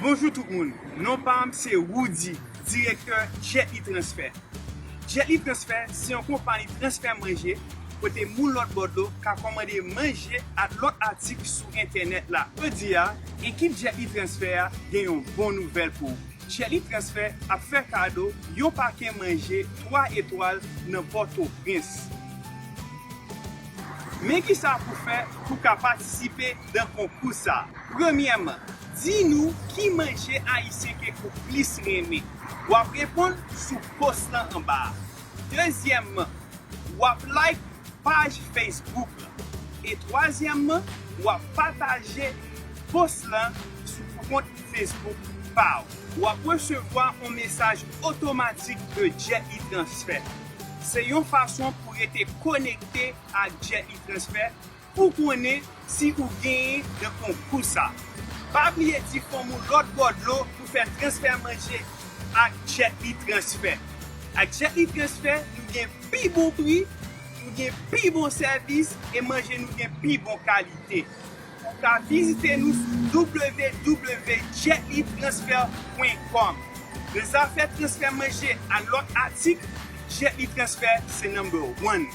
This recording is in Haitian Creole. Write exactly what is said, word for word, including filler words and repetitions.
Bonjou tout moun, non pa m se Roody, direktè Jet Li Transfè. Jet Li Transfè se yon konpayi transfè manje kote moun lòt bò dlo ka kòmande manje ak lòt atik sou entènèt la. Jodi a, ekip Jet Li Transfè a gen yon bon nouvèl pou ou. Jet Li Transfè ap fè kado yon pake manje twa etwal nan Pòtoprens. Men kisa pou fè pou ka patisipe nan konkou sa. Premyèman, di nou ki manje ayisyen ke ou plis renmen. W ap reponn sou pòs lan anba a. Dezyèmman, w ap like paj Facebook lan. E twazyèmman, w ap pataje pòs lan sou kont Facebook pa w. W ap resevwa yon mesaj otomatik de Jet Li Transfè. Se yon fason pou rete konekte ak Jet Li Transfè pou konnen si ou genyen nan konkou sa. Pa bliye di fanmi w lòt bò dlo pou fè transfè manje ak Jet Li Transfè. Ak Jet Li Transfè, nou gen pi bon pri, nou gen pi bon sèvis e manje nou gen pi bon kalite. Ou ka vizite nou sou w w w jet li transfè pwen kòm. Nan zafè transfè manje ak lòt atik, Jet Li Transfè se number one.